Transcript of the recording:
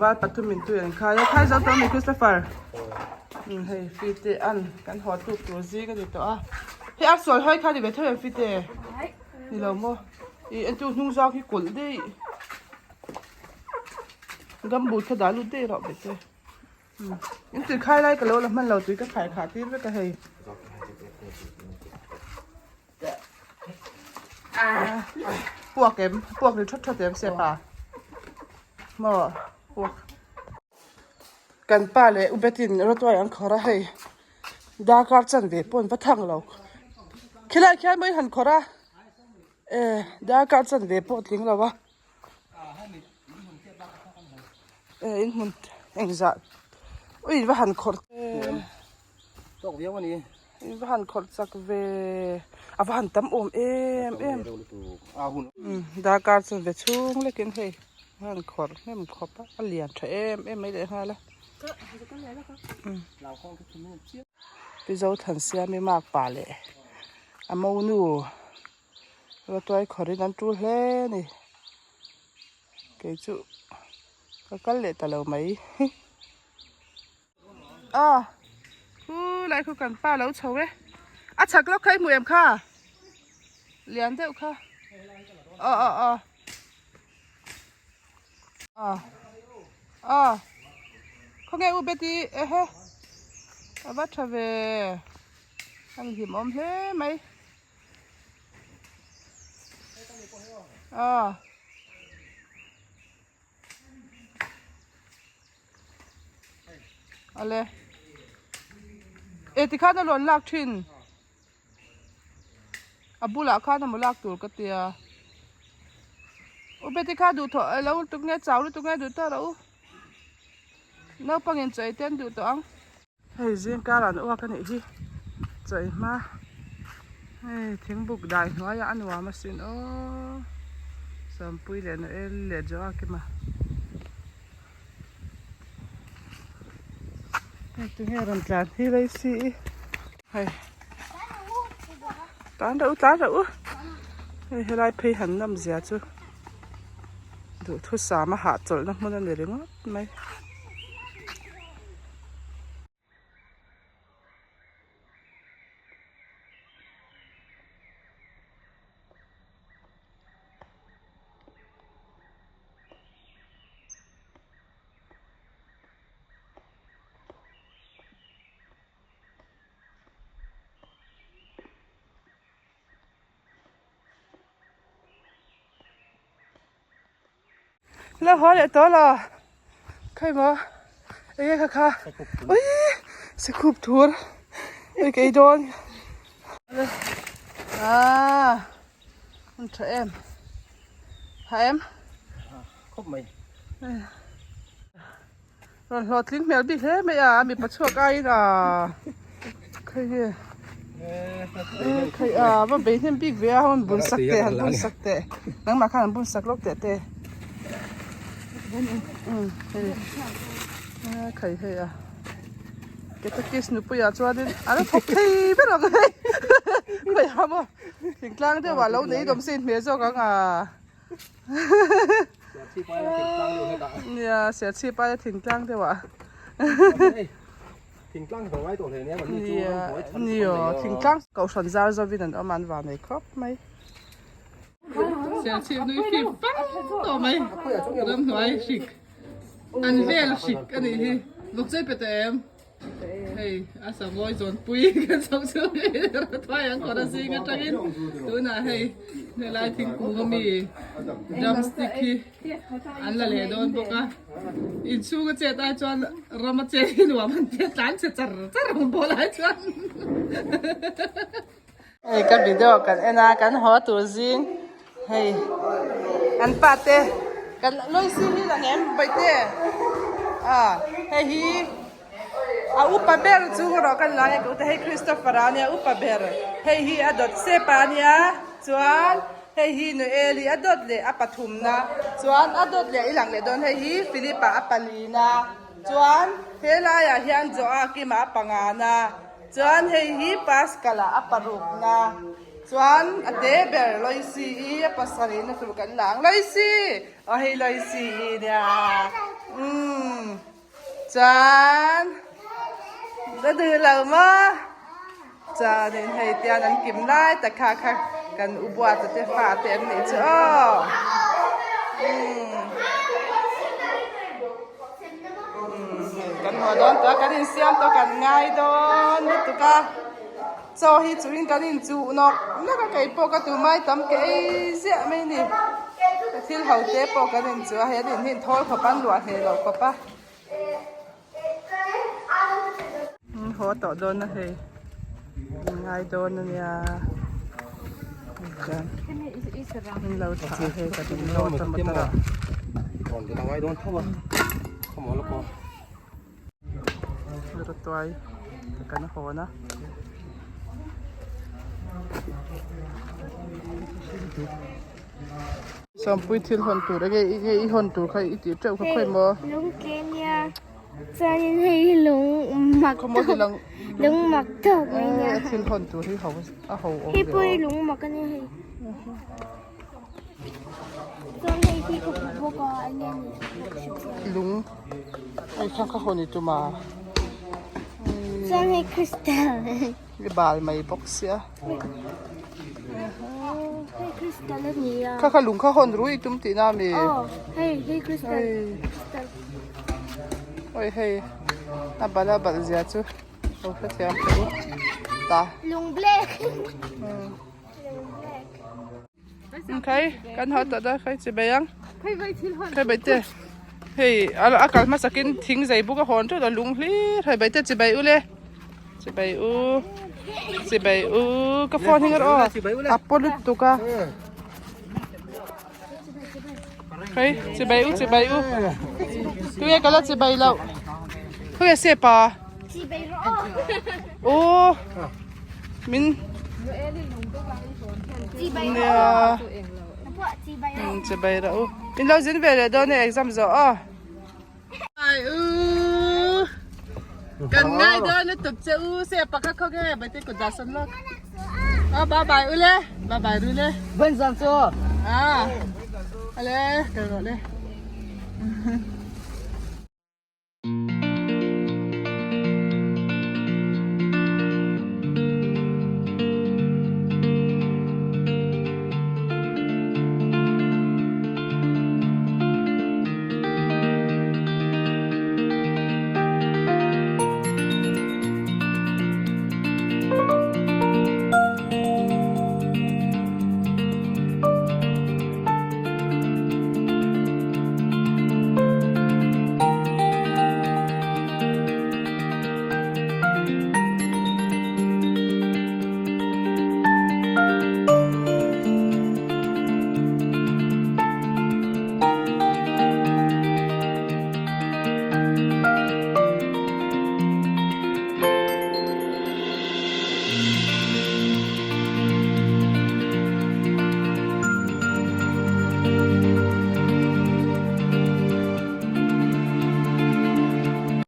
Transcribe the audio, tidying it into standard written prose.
Tlangval pathumin tui an khai a, khai zo tawh a ni Christopher? Umm hei fite an kan haw tuk tur zing a ni tawh a, hei a sual hawi kha ni ve tho em fite? Ni lo maw? Ih entu hnung zang hi kulh daih gumboot kha dah lut daih rawh bete umm in tui khai lai ka lo la hman lo tui ka khai khah tir vek a hei. Puak em puak ri that that em sepa maw puak kan pa leh u betin rawtuai an khawrh a hei darkar chan ve pawh an va thang lo khilai khian maw in han khawrh a e darkar chan ve pawh a tling lo a e in hmun engzah ui va han khawrh Tawk viau a ni. I va han khawrh chak ve. A va han tam awm em em. Darkar chu ve chhung lekin hei a han khawrh hnem khawp a, a lian tha em em mai leh nghal a. Pi Zothansiami mak pa leh a monu rawtuai khawrhin an tul hle a ni. Kei chu ka kal leh ta lo mai. Aw khu lai khu kan pa lo chho e a chhak lawk kha i hmu em kha lian deuh kha aw aw aw aw aw khawnge u Betty ehe a va tha ve a hlim awm hle mai aw. Ale e tikhan a rawn lak thin a bulah khan emaw lak tur ka tia u beti kha duh thawh alo lutuk nge chau lutuk nge duh tawh rawh u naupang in chaw ei te an duh tawh ang. Hei zing kar an uak a nih hi chaw ei hma hei thingbuk dai hnuaiah a nuam asin aw Sawmpui leh Noel leh Joakima hei tunge rawn tlan hi lai si i hei tlan rawh u tlan rawh u hei helai phei han nawm zia chu duhthusam a hahchawlhna hmun a ni ringawt mai. La haw leh tawh lo khawi maw enge kha kha ui sikhup thur ui ka ei dawn ah an tha em ha em khawp mai rawn hlawhtling hmel bik hle mai a mipa chhuak aiin a khawi nge khawi a va bei hnem bik ve a han bun sak teh han bun sak teh nangmah khan han bun sak lawk teh te hei khawi hei a ketakis nupuiah chuanin a la thawk thei ber ang hei khawi a maw thingtlang deuhah lo nei dawm se inhmeh zawk ang a. Nia Serchhip aia thingtlang deuh ah. Thingtlang hi ngai tawh hle nia mahni chu ram hnuai chhan Nia thingtlang kohhran zar zovin an awm a an van ei khawp mai. Serchhip nui fip fang tawh mai ram hnuai hrik an vel hrik a nih hi vawkchawi pe tawh em? Hei a sangawi zawnpui kan chho chu Rawthuai an kawr a zing atangin tunah hei helai thingkung ami drumstick hi an la leh dawn bawk a inchhung a chet ai chuan ram a chet hi nuam an tia tlan chhe char char ang bawh lai chuan hei ka video kan en a kan haw tur zing hei an pa te kan Loisi hi lang em Baihte ah hei hi a upa ber chu erawh kan la nia te hei Christopher a nia upa ber hei hi a dawt sep a nia chuan hei hi Noeli a dawt leh a pathumna chuan a dawt leh i lang leh dawn hei hi Philip-a a palina chuan helaiah hian Joakima a pangana. Chuan hei hi Pascal ah a parukna chuan a te ber Loisi i a pasarihna tur kan la ang Loisi! Aw hei Loisi i nia umm. Chuan a duh lo maw? Chuanin hei tian an kim lai tak kha kha kan u buata te fa te an nih chu aw. Umm kan haw dawn tawh a kan insiam tawh kan ngai dawn lutuk a. Chaw hi chuhin kan inchuh nawk nawk a kei pawh ka tu mai tam ke ei ziah mai ni. Thil ho te pawh kan inchuh a hei an in hi inthawl khawp a an luah hneh loh khawp a. Haw tawh dawn a hei in ngai dawn a nia chuan min lo thlah a hei ka ding lawt a motor ah. Rawtuai te kan hawn a. Sawmpui thil hawn tur enge enge i hawn tur kha i tih teuh kha khawi maw? Lung ke nia chuanin hei hi lung mak tawk lung mak tawk mai nia. Thil hawn tur hi ho a ho awm ve aw. Hei pawh hi lung mak a nia hei. Chuan hei hi ka hmu bawk a enge a nih pawh ka hre chiang. Lung hei kha ka hawn i tum a. Chuan hei crystal. I bal mai bawk sia. Hei crystal a ni a. Kha kha lung kha hawn rui i tum tihna a mi? Aw hei hei crystal crystal. Oi hei a bal a balh zia chu lo hrethiam teh u ta. Lung black. Khai kan haw tawh dawn khai chi bai ang khai bai te hei a kal hmasakin thing zei buk a hawn teuh a lung hlir hei bai te chi bai u le chi bai u chi bai u ka phone hi ngar aw a paw lutuk a khai chi bai u chi bai u tuia ka la chi bai loh khawi a sep a. Aw min nia chibai rawh u in lo zin ve leh dawn e exam zawh aw ai u kan ngai dawn lutuk che u se pakhat khaw nge bai te kut dah sawn lawk aw bye bye u le bye bye ru le Ban zan chu ah ale kal rawh le.